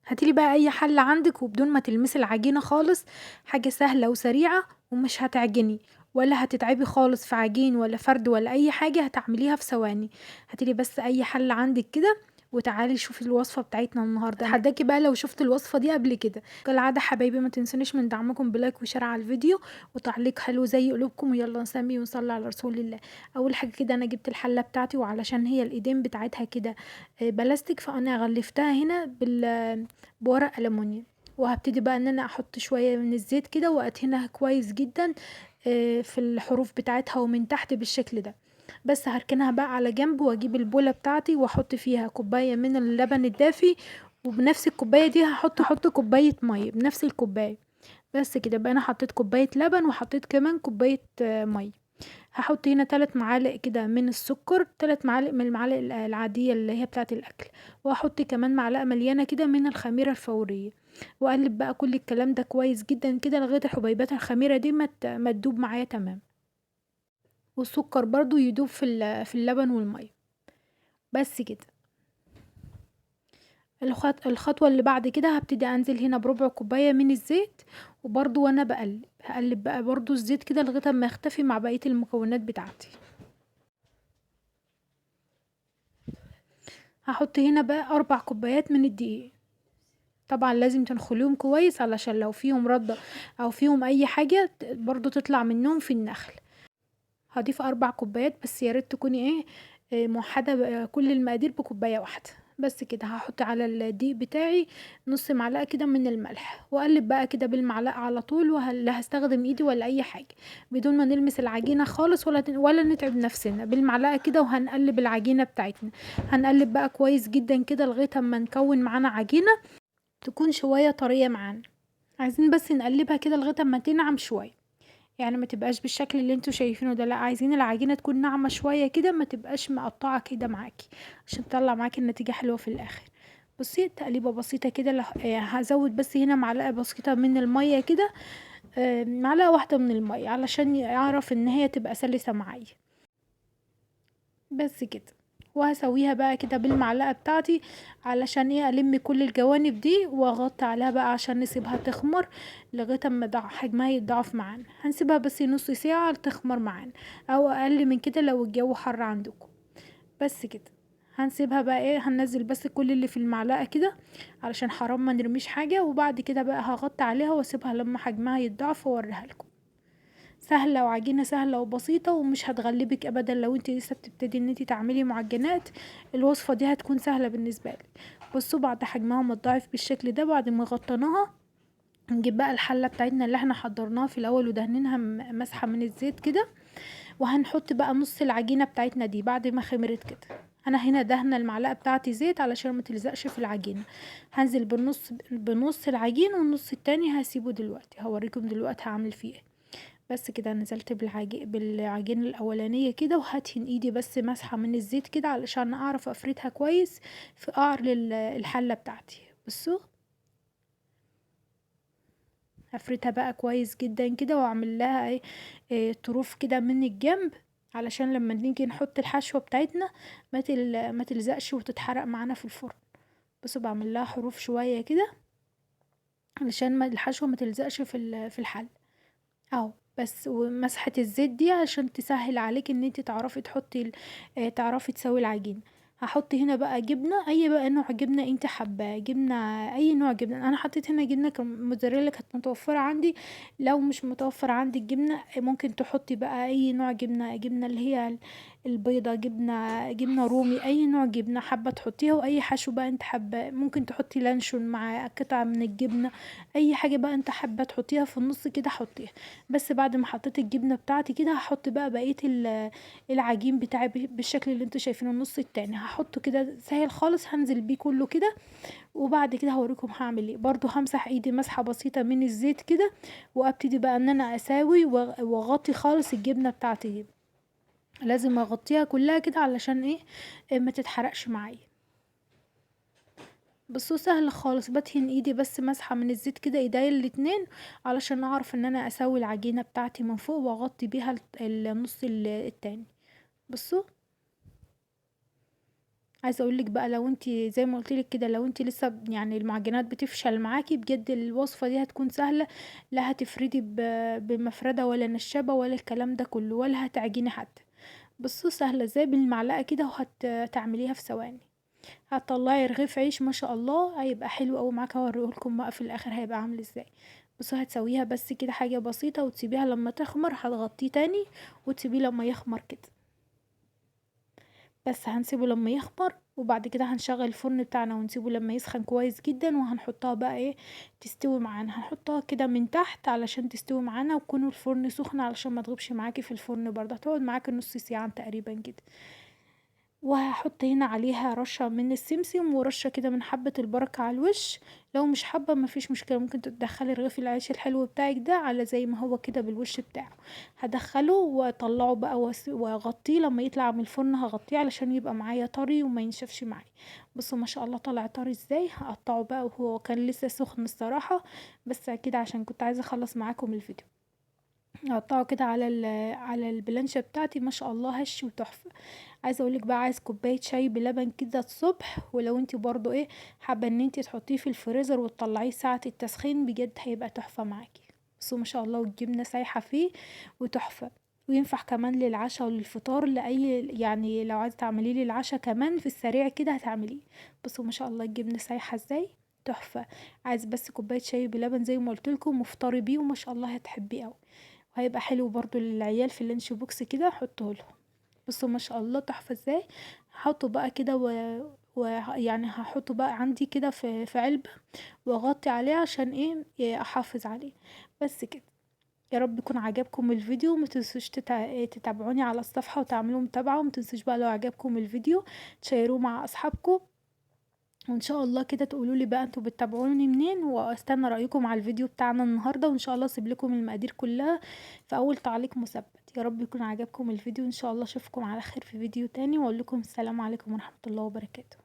هاتيلي بقى اي حله عندك وبدون ما تلمسي العجينة خالص، حاجة سهلة وسريعة ومش هتعجني ولا هتتعبي خالص في عجين ولا فرد ولا اي حاجة، هتعمليها في ثواني. هاتيلي بس اي حله عندك كده وتعالي شوفي الوصفة بتاعتنا النهارده. اتحداكي بقى لو شفت الوصفة دي قبل كده. كالعادة حبايبي ما تنسونيش من دعمكم ب like و share على الفيديو وتعليق حلو زي قلوبكم، ويلا نسمي ونصلي على رسول الله. اول حاجة كده انا جبت الحلة بتاعتي، وعلشان هي الايدين بتاعتها كده، بلاستيك، فانا غلفتها هنا بورق الومنيوم، وهبتدي بقى ان انا احط شوية من الزيت كده وادهنها كويس جدا، في الحروف بتاعتها ومن تحت بالشكل ده. بس هركنها بقى على جنب، واجيب البوله بتاعتي واحط فيها كوباية من اللبن الدافي، وبنفس الكوباية دي هحط كوباية مية بنفس الكوباية. بس كده بقى انا حطيت كوباية لبن وحطيت كمان كوباية مية. هحط هنا 3 معالق كده من السكر، 3 معالق من المعالق العادية اللي هي بتاعة الأكل، وهحط كمان معلقة مليانة كده من الخميرة الفورية، وأقلب بقى كل الكلام ده كويس جدا كده لغاية حبيبات الخميرة دي ما تدوب معايا تمام، والسكر برضو يدوب في اللبن والمية. بس كده. الخطوة اللي بعد كده هبتدي أنزل هنا بربع كوباية من الزيت، وبرضو وأنا بقلب هقلب بقى برضو الزيت كده لغاية ما يختفي مع بقية المكونات بتاعتي. هحط هنا بقى 4 كوبايات من الدقيق، طبعا لازم تنخليهم كويس علشان لو فيهم ردة أو فيهم أي حاجة برضو تطلع منهم في النخل. هضيف 4 كوبايات بس، يا ريت تكوني موحدة بقى كل المقادير بكوباية واحدة. بس كده. هحط على الدقيق بتاعي نص معلقة كده من الملح، واقلب بقى كده بالمعلقة على طول، لا هستخدم ايدي ولا اي حاجة، بدون ما نلمس العجينة خالص ولا نتعب نفسنا، بالمعلقة كده. وهنقلب العجينة بتاعتنا، هنقلب بقى كويس جدا كده لغاية اما نكون معانا عجينة تكون شوية طرية معانا. عايزين بس نقلبها كده لغاية اما تنعم شوية، يعني ما تبقاش بالشكل اللي انتوا شايفينه ده، لا عايزين العجينة تكون ناعمة شوية كده، ما تبقاش مقطعة كده معاكي عشان تطلع معاكي النتيجة حلوة في الاخر. بصي تقليبة بسيطة كده، هزود بس هنا معلقة بسيطة من المية كده، معلقة واحدة من المية علشان يعرف ان هي تبقى سلسة معايا. بس كده. وهسويها بقى كده بالمعلقة بتاعتي علشان الم كل الجوانب دي، واغطي عليها بقى عشان نسيبها تخمر لغاية اما حجمها يتضاعف معانا. هنسيبها بس نص ساعة تخمر معانا او اقل من كده لو الجو حر عندكم. بس كده. هنسيبها بقى هننزل بس كل اللي في المعلقة كده علشان حرام ما نرميش حاجة، وبعد كده بقى هغطي عليها واسيبها لما حجمها يتضاعف واوريها لكم. سهلة وعجينة سهلة وبسيطة ومش هتغلبك ابدا. لو انت لسه بتبتدي ان انت تعملي معجنات الوصفة دي هتكون سهلة بالنسبة لك. بصوا بعد حجمها ما اتضاعف بالشكل ده، بعد ما غطيناها نجيب بقى الحلة بتاعتنا اللي احنا حضرناها في الاول ودهنينها مسحة من الزيت كده، وهنحط بقى نص العجينة بتاعتنا دي بعد ما خمرت كده. انا هنا دهنه المعلقة بتاعتي زيت علشان ما تلزقش في العجينة. هنزل بنص العجين والنص التاني هسيبه دلوقتي، هوريكم دلوقتي هعمل فيه ايه. بس كده نزلت بالعجينة الأولانية كده، وهدهن ايدي بس مسحة من الزيت كده علشان اعرف افردها كويس في قعر الحلة بتاعتي. بصوا هفردها بقى كويس جدا كده، واعمل لها طروف كده من الجنب علشان لما نيجي نحط الحشوة بتاعتنا ما تلزقش وتتحرق معانا في الفرن. بصوا بعمل لها حروف شوية كده علشان الحشوة ما تلزقش في الحلة اهو. بس ومسحة الزيت دي عشان تسهل عليك ان انت تعرفي تحطي تعرفي تسوي العجينة. هحط هنا بقى جبنة، اي بقى نوع جبنة انت حباه، جبنة اي نوع جبنة. انا حطيت هنا جبنة موتزاريلا كانت متوفرة عندي، لو مش متوفر عندي الجبنة ممكن تحطي بقى اي نوع جبنة، جبنة اللي هي البيضة، جبنة رومي، اي نوع جبنة حابة تحطيها، واي حشو بقى انت حباه. ممكن تحطي لانشون مع قطعة من الجبنة، اي حاجة بقى انت حابة تحطيها في النص كده حطيها. بس بعد ما حطيت الجبنة بتاعتي كده هحط بقى بقية العجين بتاعي بالشكل اللي انتوا شايفينه النص التاني هحطه كده سهل خالص، هنزل بيه كله كده. وبعد كده هوريكم هعمل ايه. برضو همسح ايدي مسحة بسيطة من الزيت كده، وابتدي بقى ان انا اساوي واغطي خالص الجبنة بتاعتي دي، لازم اغطيها كلها كده علشان ما تتحرقش معايا. بصوا سهل خالص، بدهن ايدي بس مسحة من الزيت كده ايديا الاتنين علشان اعرف ان انا اسوي العجينة بتاعتي من فوق واغطي بيها النص التاني. بصوا عايزة اقولك بقى لو انتي زي ما قلتلك كده، لو انتي لسه المعجنات بتفشل معاكي، بجد الوصفة دي هتكون سهلة، لا هتفردي بمفردة ولا نشابة ولا الكلام ده كله، ولا هتعجني حتى. بصوا سهلة ازاي، بالمعلقة كده وهتعمليها في ثواني. هتطلعي رغيف عيش ما شاء الله، هيبقى حلو قوي معاكي، هوريهولكم بقى في الاخر هيبقى عامل ازاي. بصوا هتسويها بس كده حاجة بسيطة وتسيبيها لما تخمر، هتغطيه تاني وتسيبيه لما يخمر كده، بس هنسيبه لما يخمر، وبعد كده هنشغل الفرن بتاعنا ونسيبه لما يسخن كويس جدا، وهنحطها بقى تستوي معانا. هنحطها كده من تحت علشان تستوي معانا، ويكون الفرن سخن علشان ما تغيبش معاكي في الفرن برضه، هتقعد معاكي نص ساعة تقريبا كده. وهحط هنا عليها رشة من السمسم ورشة كده من حبة البركة على الوش. لو مش حابة مفيش مشكلة، ممكن تدخلي رغيف العيش الحلو بتاعك ده على زي ما هو كده بالوش بتاعه. هدخله واطلعه بقى واغطيه لما يطلع من الفرن، هغطيه علشان يبقى معايا طري وما ينشفش معايا. بصوا ما شاء الله طلع طري ازاي. هقطعه بقى وهو كان لسه سخن الصراحة، بس كده عشان كنت عايزة اخلص معاكم الفيديو. هقطعه كده على البلانشة بتاعتي، ما شاء الله هش وتحفة. عايزة اقولك بقى، عايز كوباية شاي بلبن كده الصبح، ولو انتي برضو حابة ان انتي تحطيه في الفريزر وتطلعيه ساعة التسخين، بجد هيبقى تحفة معاكي. بصوا ما شاء الله والجبنة سايحة فيه وتحفة، وينفع كمان للعشاء وللفطار، لأي لو عايزة تعمليه للعشاء كمان في السريع كده هتعمليه. بصوا ما شاء الله الجبنة سايحة ازاي تحفة. عايز بس كوباية شاي بلبن زي ما قلتلكم وافطري بيه، وما شاء الله هتحبيه اوي، وهيبقى حلو برضو للعيال في اللانش بوكس كده، حطه لهم. بصوا ما شاء الله تحفة ازاي. هحطه بقى كده و يعني هحطه بقى عندي كده في علبة واغطي عليه عشان احافظ عليه. بس كده، يا رب يكون عجبكم الفيديو، وما تنسوش تتابعوني على الصفحة وتعملوا متابعة، وما تنسوش بقى لو عجبكم الفيديو تشيروه مع اصحابكم، وان شاء الله كده تقولوا لي بقى انتوا بتتابعوني منين، واستنى رايكم على الفيديو بتاعنا النهارده، وان شاء الله اسيب لكم المقادير كلها في اول تعليق مثبت. يا رب يكون عجبكم الفيديو، ان شاء الله اشوفكم على خير في فيديو تاني، واقول لكم السلام عليكم ورحمه الله وبركاته.